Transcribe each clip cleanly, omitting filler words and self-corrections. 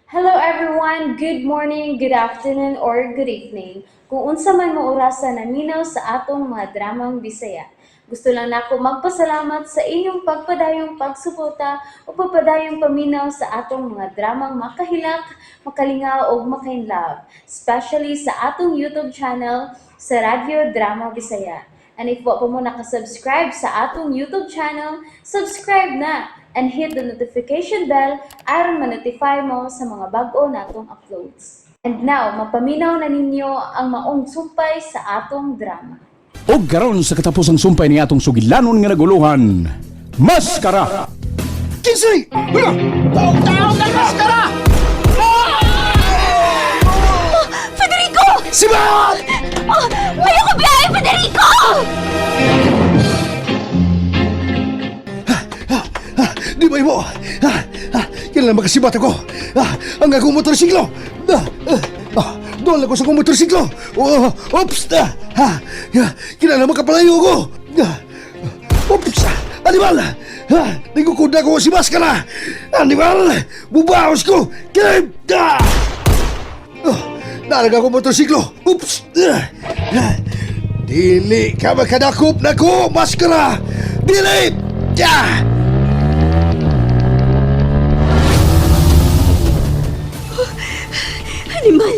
Hello everyone! Good morning, good afternoon, or good evening. Kung unsa man mo orasa naminaw sa atong mga dramang Bisaya. Gusto lang nako magpasalamat sa inyong pagpadayong pagsuporta o pagpadayong paminaw sa atong mga dramang makahilak, makalingaw ug makainlove, especially sa atong YouTube channel sa Radyo Drama Bisaya. And if wa pa mo nakasubscribe sa atong YouTube channel, subscribe na and hit the notification bell aron ma-notify mo sa mga bag-o natong uploads. And now, mapaminaw na ninyo ang maong sumpay sa atong drama. Og karon sa katapusang sumpay ni atong sugilanon nga naguluhan, Maskara! Kinsley! Wala! Taong-taong ng maskara! Federico! Sibat! Oh, ayoko biyahe, Federico! Di ba mo? Kailan makasibat ako? Ang akong motorsiklo! Doon ako sa akong motorsiklo! Oh, oops! Kailan makapalayo ko? Oops! Animal! Nagkukuda ko si Maskara! Animal! Bubaos ko! Kaya! Oh, narag ako motorsiklo! Oops! Dili ka makadakop na ko, Maskara! Dili! Ah! Animal!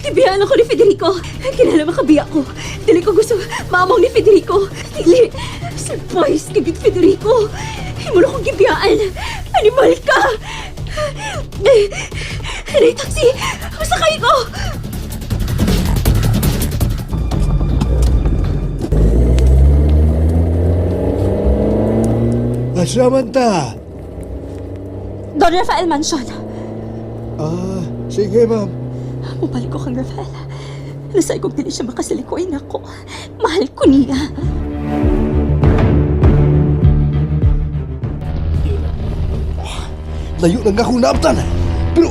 Gibiyaan ako ni Federico. Kinala makabiya ko. Dili ko gusto maamong ni Federico. Dili! Surprise ka gid, Federico! Himo na kong gibiyaan. Animal ka! Aray, taxi! Masakay ko! Samantha! Don Rafael Mansion. Ah, sige ma'am. Mabalik ko kang Rafael. Nasay kong dili siya makasalikoy nako. Mahal ko niya. Layo lang akong naabtan. Pero,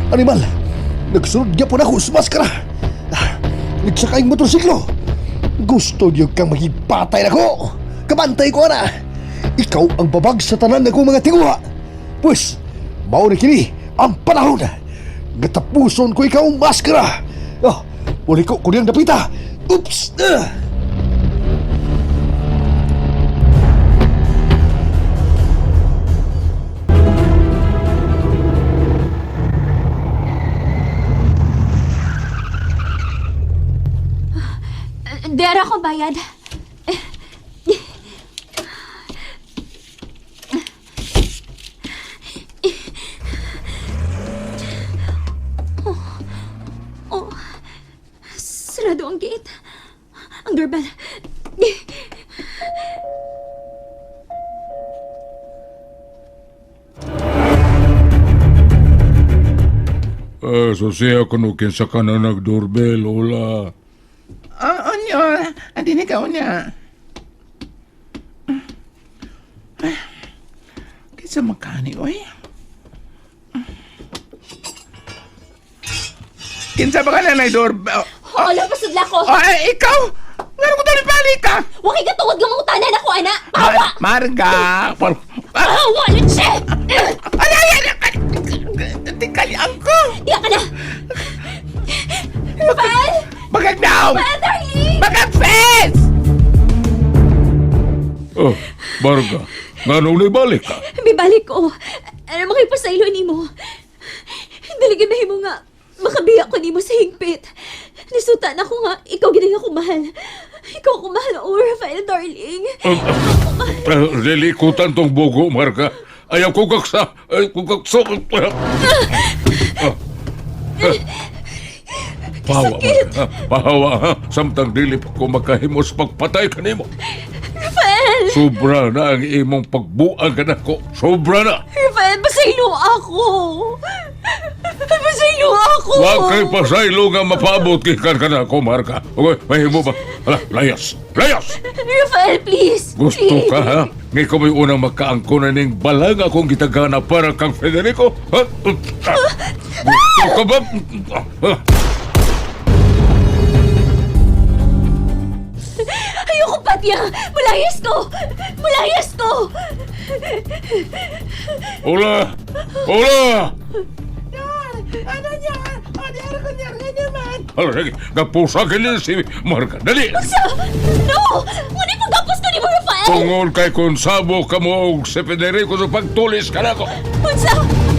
animal, nagsunod gyapon ako sa maskara. Nagsakay ang motorsiklo. Gusto niyo kang magipatay nako. Kabantay ko na. Ikaw ang babag sa tanan akong mga tiguha. Pwes, mao ni kini ang panahon. Gatapuson ko ikaw ang maskara. Ah, uli ko kuniyang dapita. Oops! Ah! Dera ko bayad. Oh, oh, sarado ang gate. Ang doorbell. So siya kuno kinsa ka na nagdoorbell, hola. Ah, onyo. Andi ni ka, onya. Ay, kinsa makani, oy? Kinsa ba ka na nag-doorbell? Wala, pasudla ko. Oh, ay, ikaw! Ngano ko dali balik ka? Huwag kay katuwad nga mangutanan ako, ana. Pahawa! Marga! Pahawa, Leche! Ay, ay, ay! Ay! Tikalian ko! Diya ka na! Rafael! Bagag daw! Rafael, darling! Bagag face! Oh, Barga, nganong nibalik ka? Bibalik ko. Ano makipasaylo nimo? Dali gid mo nga makabiya ko nimo sa hingpit. Nisuta na ko nga ikaw gid ang ako mahal. Ikaw ako mahal, oh Rafael darling. Lilikutan tong bugo, Marga. Ayaw ko kaksa. Ayaw ko kaksa. Pahawa, Marga. Pahawa, ha? Samtang dili pa ko makahimos pagpatay kanimo. Rafael! Sobra na ang imong pagbuang kanako. Sobra na. Rafael, pasaylo ako. Pasaylo ako. Wa kay pasaylo nga mapaabot gikan kanako, Marga. Okay, mahimo ba? Hala, layas. Layas! Rafael, please. Gusto Please. ka, ha? Ngay ko may unang makaangko na ning balang akong gitagana para kang Federico. Ha? Gusto ka ba? Ayoko, Patya! Mulayas ko! Mulayas ko! Hola! Hola! Ano niya? Ano ko niya? Ano man? Hala, sige. Gapusa kini si Marga. Dali! Sa... No! Ngunit pagkapos ko ni mo, Rafael! Tungol kay konsabo ka mo og si Federico sa pagtulis ka nako. Unsa?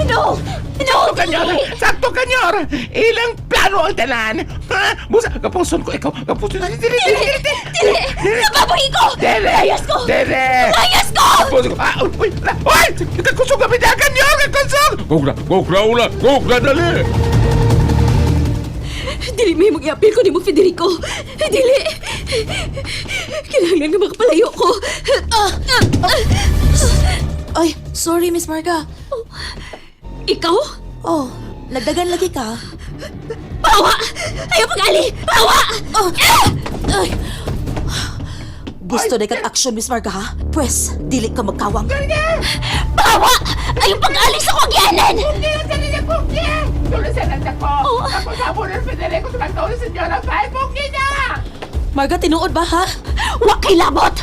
No! No! Sakto kanyor! Sakto kanyor! Ilang plano ang tanan! Ha? Busa, kapuson ko ikaw. Kapuson. Dili, dili, dili, dili. Dili! Nababahi ko! Dili! Layas ko! Dili! Layas ko! Kapuson ko. Ah, uy, la, uy! Kakusog kami na kanyor! Kakusog! Gugna, gugna, ula, gugna, dali! Dili may mag-iapil ko ni mo, Federico. Dili! Kailangan nga makapalayo ko. Ah, ah, ah. Ay, sorry, Miss Marga. Ikaw? Oh, lagdagan lagi ka. Pawa! Ayaw pag-ali! Pawa! Oh. Ay. Gusto na kang action, Miss Marga, ha? Pwes, dili ka magkawang. Pawa! Ayaw pag-ali sa kong yanan! Marga, tinuod ba, ha? Wa kay labot!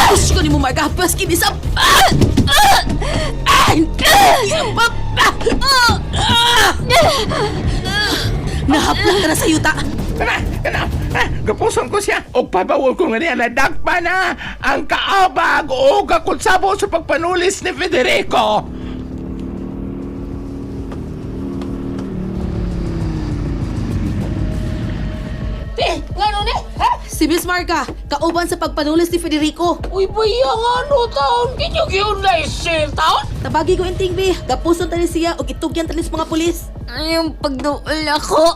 Push ko ni mo, Marga. Pwes, kinisap. Ah! Ah! Ah! Ah! Ah! Nahaplan ka na sa yuta. Kana, kana, ah, gapuson ko siya. O pabawol ko nga niya, nadakpa na ang kaabag o kakutsabo sa pagpanulis ni Federico. Si Miss Marga, kauban sa pagpanulis ni Federico. Uy, baya nga ano taon? Kinyo yun na isil taon? Tabagi ko inting, bi. Gapuson tani siya og itugyan tani sa mga pulis. Ayaw pagduol ako.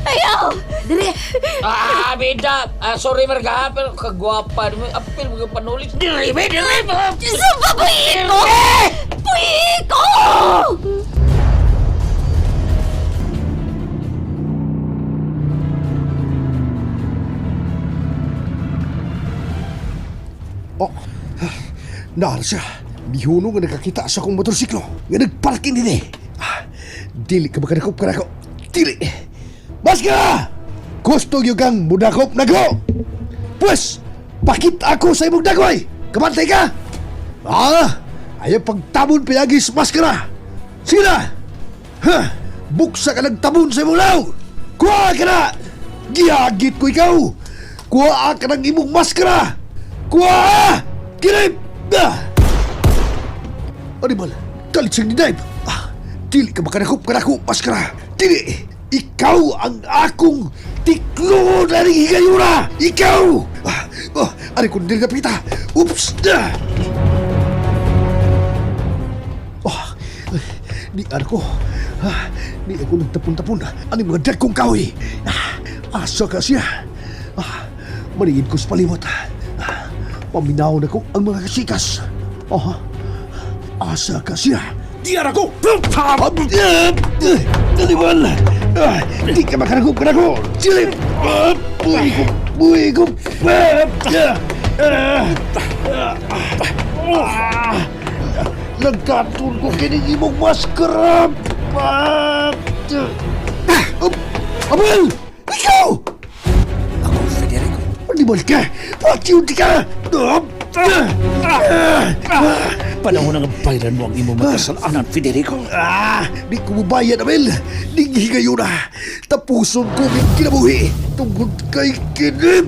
Ayaw! Dire, Ah, bida. Ah, sorry Marga, pero kagwapa mo. Apil mo yung panulis. Dire, be, dire! Sa babae ko! Puyi ko! Oh, nahal siya. Mihuno nga nakakita sa akong motorsiklo. Nga nagparking din eh. Ah, dili ka makadakop ka nako. Dili! Maskara! Gusto yun kang mudakop nako! Pwes, pakita ako sa imong dagoy! Kamantay ka! Ah, ayaw pagtabon pinagi sa maskara! Sige na! Ha! Buksa ka ng tabon sa imong law! Kuha ka na! Gihagit ko ikaw! Kuha ka ng imong maskara! Kuha! Kinip! Ah! Animal, kalit siyang ni-dive. Ah, dili ka makanakop kanako, maskara. Dili! Ikaw ang akong tiklon na ring higayura! Ikaw! Ah, oh, ano kung dili napita? Oops! Ah! Oh, di ano ko. Ah, di ako nagtapon-tapon. Ano yung mga dagkong kahoy? Ah, asa ka siya. Ah, maningin ko sa palimot. Ah, paminaw na ko ang mga kasikas. Oh, asa ka siya. Diyan ako! Daliwan! Ah, di ka makaragop ka na ko! Silip! Ah, buhay ko! Buhay ko! Ah, ah, ah, Nagkatun ko kining imong maskara! Ah, ah, Abel! Ikaw! Ako, Federico. Animal ka! Patiyon ka! Ah, ah, ah, Panahon ang bayran mo ang imong magkasalanan, Federico. Ah! Di ko mubayad, Abel! Di higayon na! Tapuson ko ang kinabuhi! Tungkol kay Kinip!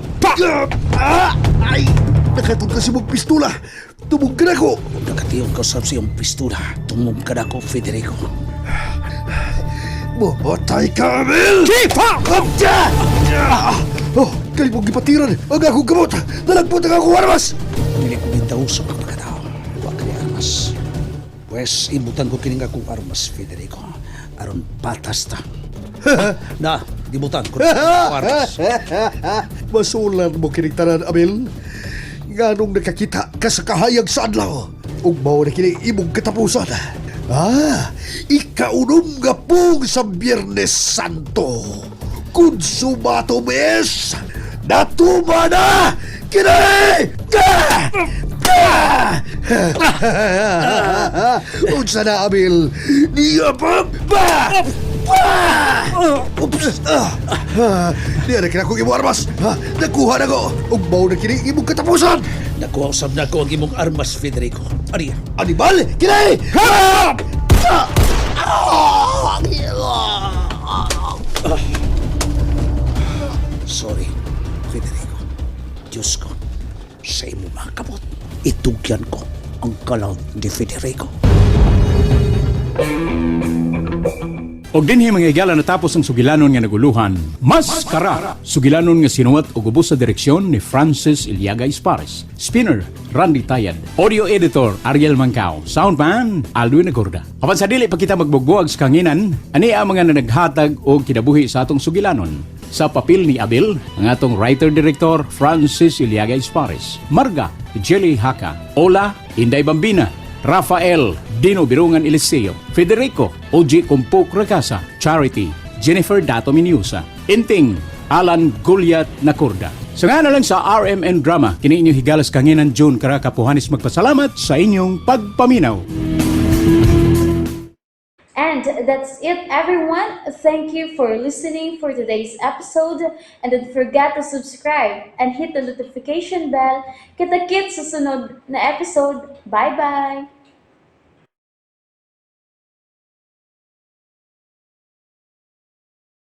Ah! Ay! Nakatun kasi mong pistola! Tumog ka na ko! Nakatiyong ka sa iyong pistola. Tungog ka na ako, Federico. Mamatay ka, Abel! Kipa! Ah! Oh! Kalimong gipatiran! Ang akong gamot! Nalagpot ang akong armas! Dili ko bintaw sa mga pagkatao. Wa ka ni armas. Pwes, ibutan ko kining akong armas, Federico. Aron patas ta. Na, gibutan ko na akong armas. Masulan mo kining tanan, Abel. Nganong nakakita ka sa kahayag sa adlaw. Ug mao na kini imong katapusan. Ah, ikaunom nga pong sa Biyernes Santo. Konsumato mes! Natuma na! Kini! Ah! Ah! Unsa na, Abel? Niya pa! Pa! Pa! Oops! Ah! Ah! Di na kina kong imo armas! Ah, nakuha na ko! Ug mao na kini imong katapusan! Nakuha usab nako ang imong armas, Federico. Ariya. Animal! Kini! Ha! Sorry, Federico. Diyos ko, sa imo mga kamot, itugyan ko ang kalag ni Federico. Og dinhi, mga higala, natapos ang sugilanon nga naguluhan, Maskara! Sugilanon nga sinuwat og ubos sa direksyon ni Francis Iliaga Ispares. Spinner, Randy Tayad. Audio editor, Ariel Mancao. Soundman, Alwin Agorda. Apan sa dili pa kita magbugbuag sa kanginan, ani ang mga nanaghatag og kinabuhi sa atong sugilanon. Sa papel ni Abel, ang atong writer-director Francis Iliaga Ispares. Marga, Jelly Haka. Ola, Inday Bambina. Rafael, Dino Birungan Eliseo, Federico, OG Kumpok Rakasa, Charity, Jennifer Dato Miniusa, Inting, Alan Gulyat Nakurda. Sa nga na lang sa RMN Drama, kini inyong higalas kanginan June Karakapuhanis magpasalamat sa inyong pagpaminaw. And that's it, everyone. Thank you for listening for today's episode. And don't forget to subscribe and hit the notification bell. Kita-kits sa sunod na episode. Bye-bye!